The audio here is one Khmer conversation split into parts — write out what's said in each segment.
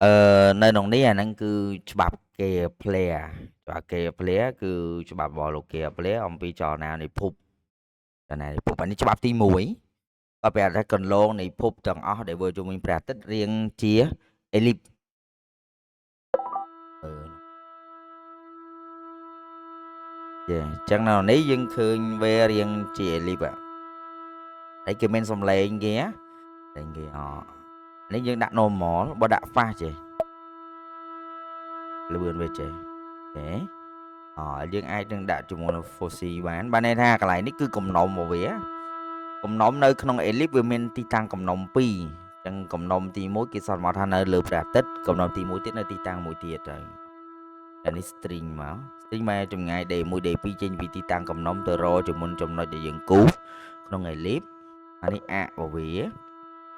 អឺនៅក្នុងនេះអាហ្នឹងគឺច្បាប់គេ player ច្បាប់គេ player គឺច្បាប់របស់លោកគេ player អំពីចលនានៃភពចលនានៃភពអានេះច្បាប់ទី1ក៏ប្រាប់ថាកន្លងនៃភពទាំងអស់ដែលវិលជុំវិញព្រះអាទិត្យរាងជាអេលីបអឺយេអញ្ចឹងនៅនេះយើងឃើញវារាងជាអេលីបហើយគេមានសំឡេងគេតែគេអនេះយើងដាក់ normal បើដាក់ fast ចេះលឿនវាចេះទេអយើងអាចនឹងដាក់ជាមួយនឹង Foci បានបានន័យថាកន្លែងនេះគឺកំណុំរបស់វាកំណុំនៅក្នុង ellipse វាមានទីតាំងកំណុំ2អញ្ចឹងកំណុំទី1គេសន្មតថានៅលើព្រះអាទិត្យកំណុំទី1ទៀតនៅទីតាំងមួយទៀតទៅអានេះ string មក string មកចម្ងាយ D1 D2 ចេញពីទីតាំងកំណុំទៅរកចំនួនចំណុចដែលយើងគូសក្នុង ellipse អានេះអរបស់វា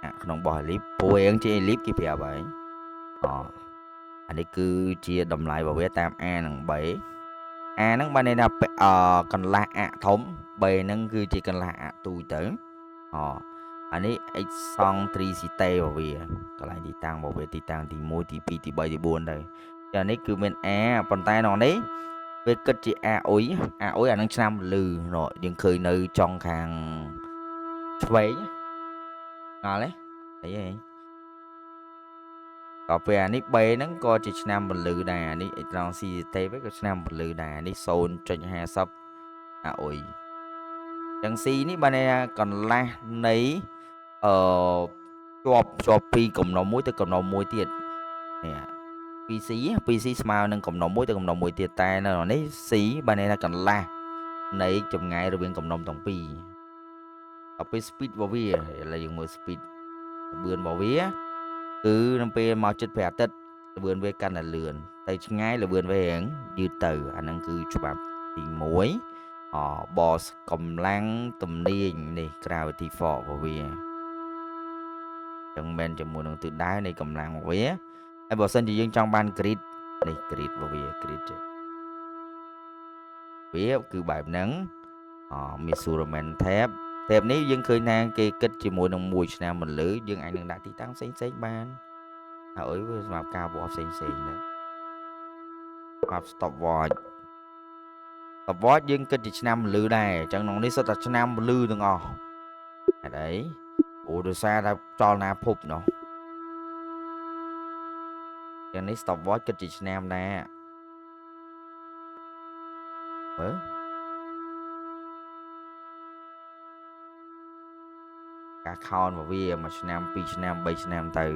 អក្នុងរបស់ ellipse ព្រោះជា ellipse គេប្រាប់ហើយអអានេះគឺជាតម្លៃរបស់វាតាម A និង B A ហ្នឹងបានន័យថាអកន្លះអធំ B ហ្នឹងគឺជាកន្លះអទូចទៅអអានេះ excentricité របស់វាកន្លែងទីតាំងរបស់វាទីតាំងទី1ទី2ទី3ទី4ទៅចានេះគឺមាន A ប៉ុន្តែក្នុងនេះវាគិតជា AU AU អានឹងឆ្នាំលឺយើងឃើញនៅចុងខាងឆ្វេងងល់ទេអីហ៎ដល់ពេលអានេះ B ហ្នឹងក៏ជាឆ្នាំពលឺដែរអានេះអេត្រង់ CCT វិញក៏ឆ្នាំពលឺដែរនេះ0.50 AU ចឹង C នេះបានន័យថាកន្លះនៃអឺជាប់ជាប់ពីកំណុំមួយទៅកំណុំមួយទៀតនេះ 2C 2C ស្មើនឹងកំណុំមួយទៅកំណុំមួយទៀតតែនៅនេះ C បានន័យថាកន្លះនៃចម្ងាយរវាងកំណុំទាំងពីរដល់ពេល speed របស់វាឥឡូវយើងមើល speed ល្បឿនរបស់វាគឺនៅពេលមកចិត្តព្រះអាទិត្យល្បឿនវាកាន់តែលឿនទៅឆ្ងាយល្បឿនវារៀងយឺតទៅអាហ្នឹងគឺច្បាប់ទី1អបសកម្លាំងទំនាញនេះ gravity force របស់វាចឹងមែនជាមួយនឹងទិសដៅនៃកម្លាំងរបស់វាហើយបើសិនជាយើងចង់បាន grid នេះ grid របស់វា grid ចេះវាគឺបែបហ្នឹងអ measurement tab tab នេះយើងឃើញថាគេគិតជាមួយនឹងមួយឆ្នាំបន្លឺយើងអាចនឹងដាក់ទីតាំងផ្សេងផ្សេងបានហើយវាសម្រាប់ការវាស់ផ្សេងផ្សេងដែរសម្រាប់ stop watch stop watch យើងគិតជាឆ្នាំពលឺដែរអញ្ចឹងក្នុងនេះសុទ្ធតែឆ្នាំពលឺទាំងអស់ហេតុអីអូដោយសារថាចលនាភពណោះយ៉ាងនេះ stop watch គិតជាឆ្នាំដែរមើលការខោនរបស់វាមួយឆ្នាំពីរឆ្នាំ3ឆ្នាំទៅ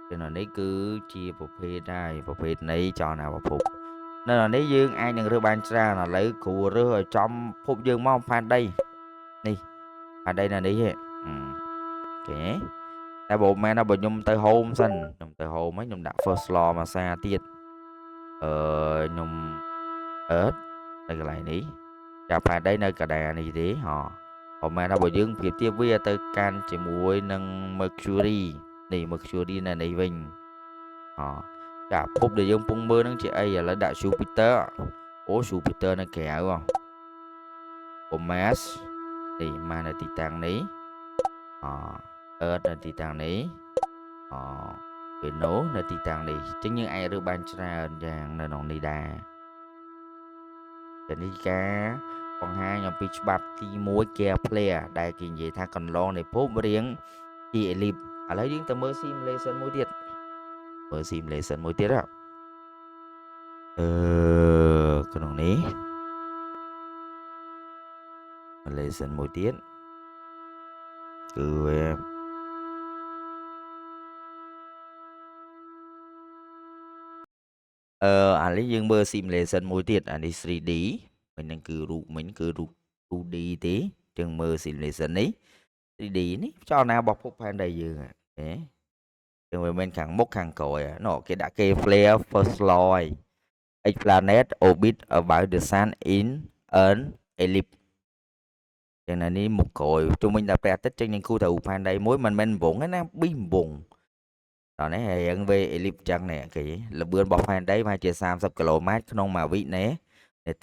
ទៅនៅនេះគឺជាប្រភេទដែរប្រភេទនៃចលនាភពនៅនេះយើងអាចនឹងរើសបានច្រើនឥឡូវគ្រូរើសឲ្យចំភពយើងមកផែនដីនេះផែនដីនៅនេះហ៎អូខេតែបើមែនថាបើខ្ញុំទៅ home សិនខ្ញុំទៅ home ហ្នឹងខ្ញុំដាក់ first law មួយសារទៀតអឺខ្ញុំ earth នៅកន្លែងនេះចាប់ផែនដីនៅកណ្ដាលនេះទេហ៎បើមែនថាបើយើងប្រៀបធៀបវាទៅកាន់ជាមួយនឹង Mercury នេះ Mercury នៅនេះវិញអចាភពដែលយើងពងមើលហ្នឹងជាអីឥឡូវដាក់ Jupiter អូ Jupiter នៅក្រៅហ៎អូ Mars នេះមកនៅទីតាំងនេះអ Earth នៅទីតាំងនេះអ Venus នៅទីតាំងនេះអញ្ចឹងយើងអាចរើសបានច្រើនយ៉ាងនៅក្នុងនេះដែរតែនេះការបង្ហាញអំពីច្បាប់ទី1 Kepler ដែលគេនិយាយថាកន្លងនៃភពរាងជា ellipse ឥឡូវយើងទៅមើល simulation មួយទៀតមើល simulation មួយទៀតអឺក្នុងនេះ simulation មួយទៀតគឺវាអឺអានេះយើងមើល simulation មួយទៀតអានេះ 3D មិញហ្នឹងគឺរូបមិញគឺរូប 2D ទេយើងមើល simulation នេះ 3D នេះចលនារបស់ភពផែនដីយើងហ៎យើងមិនមែនខាងមុខខាងក្រោយណ៎គេដាក់គេ flare first law ហើយ each planet orbit about the sun in an ellipse ចឹងណានេះមុខក្រោយជុំវិញដល់ព្រះអាទិត្យចឹងយើងគូថារូបផែនដីមួយមិនមែនវងទេណាប៊ីសវងដល់នេះរៀងវេអេលីបចឹងនេះគេល្បឿនរបស់ផែនដីប្រហែលជា30គីឡូម៉ែត្រក្នុងមួយវិនា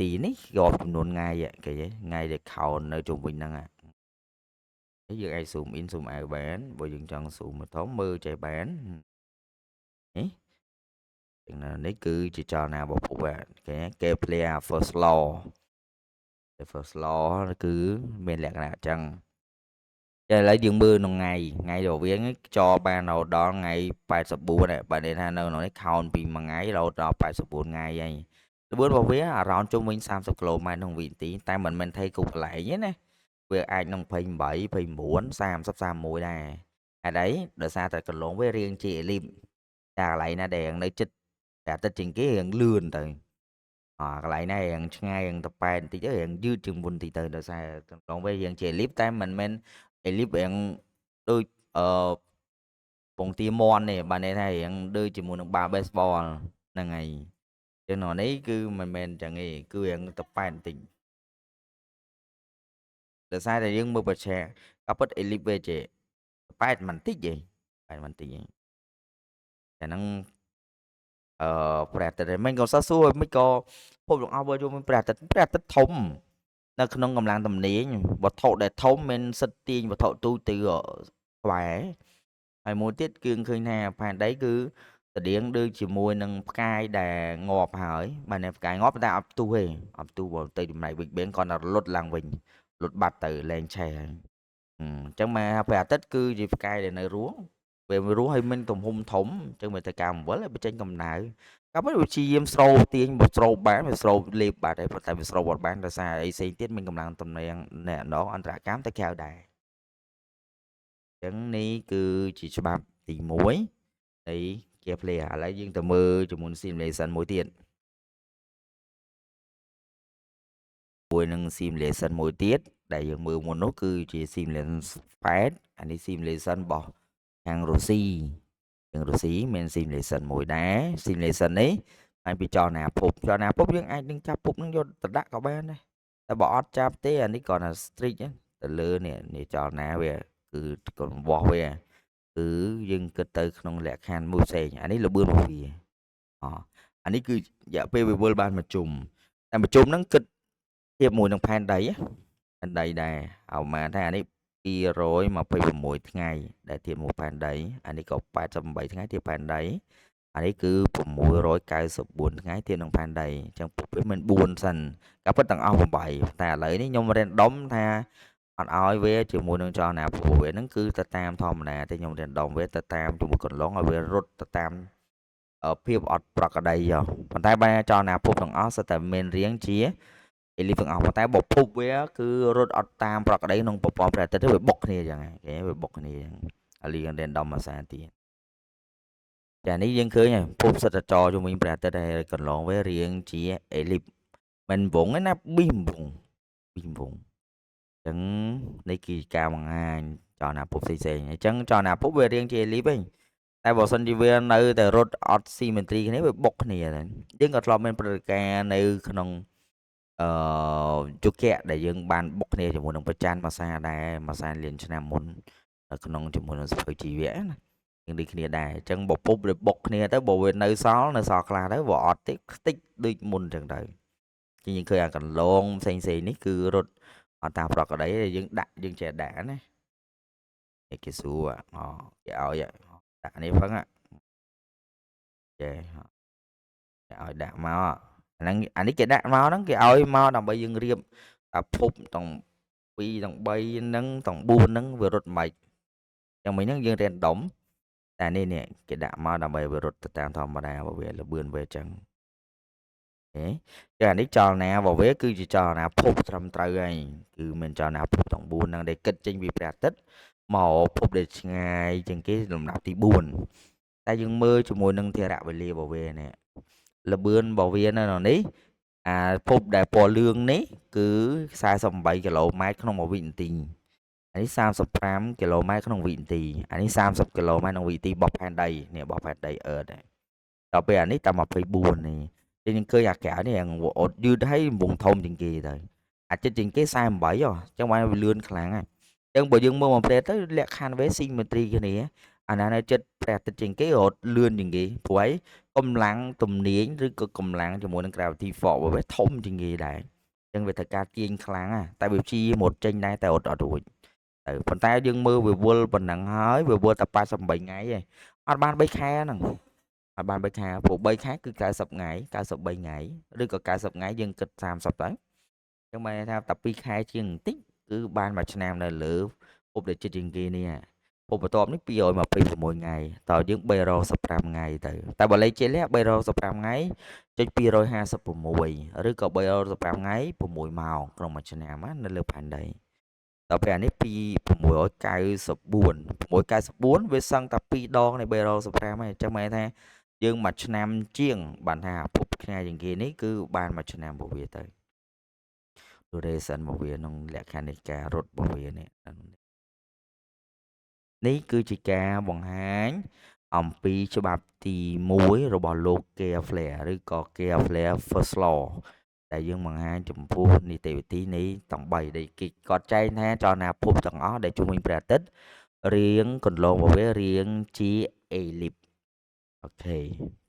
ទីនេះរាប់ចំនួនថ្ងៃគេថ្ងៃដែលខោននៅជុំវិញហ្នឹងយើងអាច zoom in zoom out បានបើយើងចង់ zoom មកធំមើលចេះបាននេះ ចឹងនេះគឺជាចលនារបស់ភពគេគេ play first law the first law គឺមានលក្ខណៈអញ្ចឹងតែឥឡូវយើងមើលក្នុងថ្ងៃថ្ងៃរវាងចបានរហូតដល់ថ្ងៃ84ដែរបាទន័យថានៅក្នុងនេះ count ពីមួយថ្ងៃរហូតដល់84ថ្ងៃហើយល្បឿនរបស់វា around ជុំវិញ30គីឡូម៉ែត្រក្នុងវិនាទីតែមិនមែនថៃគ្រប់កន្លែងទេណាវាអាចនឹង28 29 30 31ដែរហេតុអីដោយសារតែកន្លងវារៀងជា ellipse តែកន្លែងណាដែលនៅចិត្តតែអាទិត្យជាងគេរៀងលឿនទៅអកន្លែងណារៀងឆ្ងាយរៀងតប៉ែបន្តិចទៅរៀងយឺតជាងមុនតិចទៅដោយសារកន្លងវារៀងជា ellipse តែមិនមែន ellipse រៀងដូចអឺពងទាមន់ទេបាទន័យថារៀងដូចជាមួយនឹងបាល់ baseball ហ្នឹងហើយចឹងនេះគឺមិនមែនចឹងទេគឺរៀងតប៉ែបន្តិចដោយសារតែយើងមើលបច្ចេកក៏ពិត ellipse វាជាប៉ែតមិនតិចទេប៉ែតមិនតិចទេតែហ្នឹងអឺព្រះអាទិត្យមិនក៏សោះសួរមិនក៏ភពទាំងអស់បើយល់មានព្រះអាទិត្យព្រះអាទិត្យធំនៅក្នុងកម្លាំងទំនាញវត្ថុដែលធំមានសិទ្ធទាញវត្ថុទូទៅក្បែរហើយមួយទៀតគឺឃើញថាផែនដីគឺស្តៀងដូចជាមួយនឹងផ្កាយដែលងាប់ហើយបាទផ្កាយងាប់តែអត់ផ្ទុះទេអត់ផ្ទុះបើទៅចំណែក Big Bang គាត់តែរលត់ឡើងវិញលុតបាត់ទៅលែងឆេះហើយអញ្ចឹងមកព្រះអាទិត្យគឺជាផ្កាយដែលនៅរស់វារស់ហើយមានទំហំធំអញ្ចឹងវាទៅការអំវិលហើយបញ្ចេញកម្ដៅក៏ប៉ុន្តែវាព្យាយាមស្រូបទាញបើស្រូបបានវាស្រូបលេបបាត់ហើយប៉ុន្តែវាស្រូបអត់បានដោយសារអីផ្សេងទៀតមានកម្លាំងតំណាងអ្នកដងអន្តរកម្មទៅក្រៅដែរអញ្ចឹងនេះគឺជាច្បាប់ទី1នៃ Kepler ឥឡូវយើងទៅមើលជាមួយ simulation មួយទៀតមួយនឹង simulation មួយទៀតដែលយើងមើលមុននោះគឺជា simulation 8អានេះ simulation របស់ខាងរុស្ស៊ីខាងរុស្ស៊ីមាន simulation មួយដែរ simulation នេះហើយពីចលនាភពចលនាភពយើងអាចនឹងចាប់ភពនឹងយកទៅដាក់ក៏បានដែរតែបើអត់ចាប់ទេអានេះគ្រាន់តែ strict ទៅលើនេះនេះចលនាវាគឺកង្វះវាគឺយើងគិតទៅក្នុងលក្ខខណ្ឌមួយផ្សេងអានេះល្បឿនរបស់វាអអានេះគឺរយៈពេលវាវិលបានមួយជុំតែមួយជុំហ្នឹងគិតធៀបមួយនឹងផែនដីផែនដីដែរเอาមកថាអានេះ226ថ្ងៃដែលធៀបមួយផែនដីអានេះក៏88ថ្ងៃធៀបផែនដីអានេះគឺ694ថ្ងៃធៀបនឹងផែនដីអញ្ចឹងពុកវាមាន4សិនក៏ពិតទាំងអស់8តែឥឡូវនេះខ្ញុំ random ថាអត់ឲ្យវាជាមួយនឹងចលនាព្រោះវាហ្នឹងគឺទៅតាមធម្មតាទេខ្ញុំ random វាទៅតាមជាមួយកន្លងឲ្យវារត់ទៅតាមភាពអត់ប្រក្រតីចុះប៉ុន្តែបែរចលនាភពទាំងអស់សុទ្ធតែមានរាងជាអេលីបទាំងអស់ប៉ុន្តែបើភពវាគឺរត់អត់តាមប្រក្រតីក្នុងប្រព័ន្ធព្រះអាទិត្យទេវាបុកគ្នាចឹងគេវាបុកគ្នាចឹងអាលី random មួយសារទៀតចានេះយើងឃើញហើយភពសិតតែចរជុំវិញព្រះអាទិត្យហើយកន្លងវារាងជាអេលីបមិនវងទេណាប៊ីមវងប៊ីមវងអញ្ចឹងនេះគឺការបង្ហាញចលនាភពផ្សេងៗអញ្ចឹងចលនាភពវារាងជាអេលីបឯងតែបើសិនជាវានៅតែរត់អត់ symmetry គ្នាវាបុកគ្នាដែរយើងក៏ធ្លាប់មានព្រឹត្តិការណ៍នៅក្នុងអឺយុគៈដែលយើងបានបុកគ្នាជាមួយនឹងប្រច័នមួយសារដែរមួយសែនលានឆ្នាំមុននៅក្នុងជាមួយនឹងសភៅជីវៈណាយើងដូចគ្នាដែរអញ្ចឹងបើពុបវាបុកគ្នាទៅបើវានៅសល់នៅសល់ខ្លះទៅបើអត់ទេខ្ទេចដូចមុនអញ្ចឹងទៅជាយើងឃើញអាកន្លងផ្សេងផ្សេងនេះគឺរត់អត់តាមប្រក្រតីយើងដាក់យើងចេះដាក់ណាគេសួរអគេឲ្យដាក់នេះផងចេះគេឲ្យដាក់មកអាហ្នឹងអានេះគេដាក់មកហ្នឹងគេឲ្យមកដើម្បីយើងរៀបតាភពទាំង2ទាំង3ហ្នឹងទាំង4ហ្នឹងវារត់មិនយ៉ាងមិញហ្នឹងយើង random តែនេះនេះគេដាក់មកដើម្បីវារត់ទៅតាមធម្មតាបើវាលបឿនវាអញ្ចឹងអូចាអានេះចលនារបស់វាគឺជាចលនាភពត្រឹមត្រូវហើយគឺមានចលនាភពទាំង4ហ្នឹងដែលគិតចេញពីព្រះអាទិត្យមកភពដែលឆ្ងាយជាងគេលំដាប់ទី4តែយើងមើលជាមួយនឹងធរៈវេលារបស់វានេះលបឿនរបស់វានៅនេះអាភពដែលពណ៌លឿងនេះគឺ48គីឡូម៉ែត្រក្នុងមួយវិនាទីអានេះ35គីឡូម៉ែត្រក្នុងវិនាទីអានេះ30គីឡូម៉ែត្រក្នុងវិនាទីរបស់ផែនដីនេះរបស់ផែនដីអឺតដល់ពេលអានេះតែ24នេះយើងឃើញអាក្រៅនេះអត់យឺតហើយវងធំជាងគេទៅអាចិត្តជាងគេ48ហ៎អញ្ចឹងបានវាលឿនខ្លាំងហ្នឹងអញ្ចឹងបើយើងមើលមកប្រេតទៅលក្ខខណ្ឌវា symmetry គ្នាអាណានៅចិត្តព្រះអាទិត្យជាងគេរត់លឿនជាងគេព្រោះអីកម្លាំងទំនាញឬក៏កម្លាំងជាមួយនឹង gravity force វាធំជាងគេដែរអញ្ចឹងវាត្រូវការទាញខ្លាំងតែវាព្យាយាមរត់ចេញដែរតែរត់អត់រួចទៅប៉ុន្តែយើងមើលវាវល់ប៉ុណ្ណឹងហើយវាវល់តែ88ថ្ងៃឯងអត់បាន3ខែហ្នឹង អត់បាន3ខែព្រោះ3ខែគឺ90ថ្ងៃ93ថ្ងៃឬក៏90ថ្ងៃយើងគិត30ទៅអញ្ចឹងបានថាតែ2ខែជាងបន្តិចគឺបានមួយឆ្នាំនៅលើភពដែលជិតជាងគេនេះភពបន្ទាប់នេះ226ថ្ងៃតើយើង365ថ្ងៃទៅតែបើលេខជាក់លាក់365ថ្ងៃចុច256ឬក៏365ថ្ងៃ6ម៉ោងក្នុងមួយឆ្នាំណានៅលើផែនដីដល់ពេលអានេះពី694 694វាសឹងតែ2ដងនៃ365ហើយអញ្ចឹងមានថាយើងមួយឆ្នាំជាងបានថាភពឆ្ងាយជាងគេនេះគឺបានមួយឆ្នាំរបស់វាទៅ duration របស់វាក្នុងលក្ខខណ្ឌនៃការរត់របស់វានេះនេះគឺជាការបង្ហាញអំពីច្បាប់ទី1របស់លោក Kepler ឬក៏ Kepler First Law ដែលយើងបង្ហាញចំពោះនីតិវិធីនៃទាំង3ដែលគេគាត់ចែងថាចលនាភពទាំងអស់ដែលជុំវិញព្រះអាទិត្យរៀងកន្លងរបស់វារៀងជា ellipse។ OK។